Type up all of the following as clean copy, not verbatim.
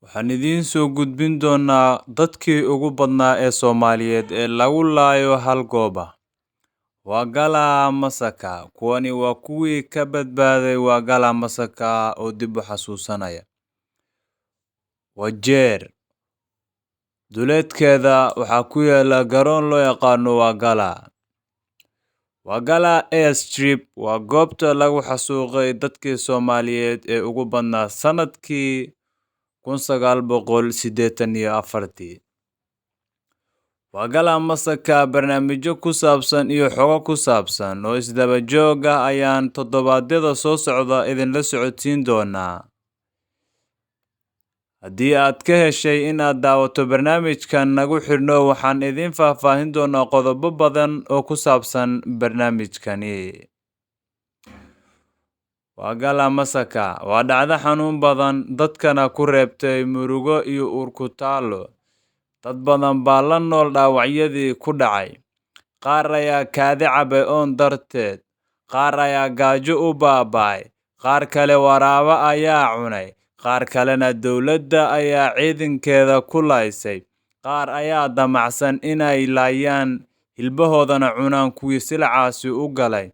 Waxaan idiin soo gudbin doonaa dadkii ugu badnaa ee Soomaaliyeed ee lagu laayo hal goob ah. Wagalla Massacre. Kuwani waa kuwii ka badbaaday Wagalla Massacre oo dib u xasuusanaya. Wajeer duleedkeeda waxaa ku yaala garoon loo yaqaano Wagalla. Wagalla Airstrip waa goobta lagu xasuuqay dadkii Soomaaliyeed ee ugu badnaa sanadkii 1984. Wagalla Massacre barnaamijyo ku saabsan iyo xogo ku saabsan oo isdaba joog ah ayaan toddobaadyada soo socda idinla socodsiin doonaa. Haddii aad ka heshay in aad daawato barnaamijkan, nagu xidhno. Waxaan idiin faahfaahin doonaa qodobo badan oo ku saabsan barnaamijkani. Wagalla Massacre waa dhacdo xanuun badan, dadkana ku reebtay murugo iyo uur ku taallo. Dad badan baa la nool dhaawacyadii ku dhacay. Qaar ayaa kaadi cabay oon darteed, qaar ayaa gaajo u baaba'ay, qaar kale waraabo ayaa cunay, qaar kalena dowladda ayaa ciidankeeda ku laysay, qaar ayaa damacsan inay laayaan hilbahoodana cunaan kuwii silacaasi u galay.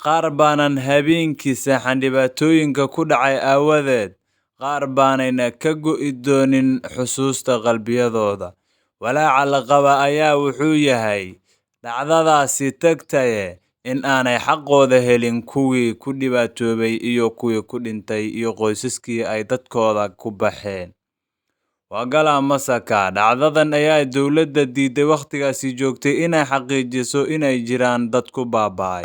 Qaar baanan habeenkii seexan dhibaatooyinka ku dhacay aawadeed, qaar baanayna ka go'i doonin xusuusta qalbiyadooda. Walaaca la qaba ayaa wuxuu yahay dhacdadaasi tagtaye in aanay xaqooda helin kuwii ku dhibaatoobay iyo kuwii ku dhintay iyo qoysaskii ay dadkooda ku baxeen. Wagalla Massacre dhacdadan ayaa dowladda diiday wakhtigaasi joogtay inay xaqiijiso inay jiraan dad ku baaba'ay.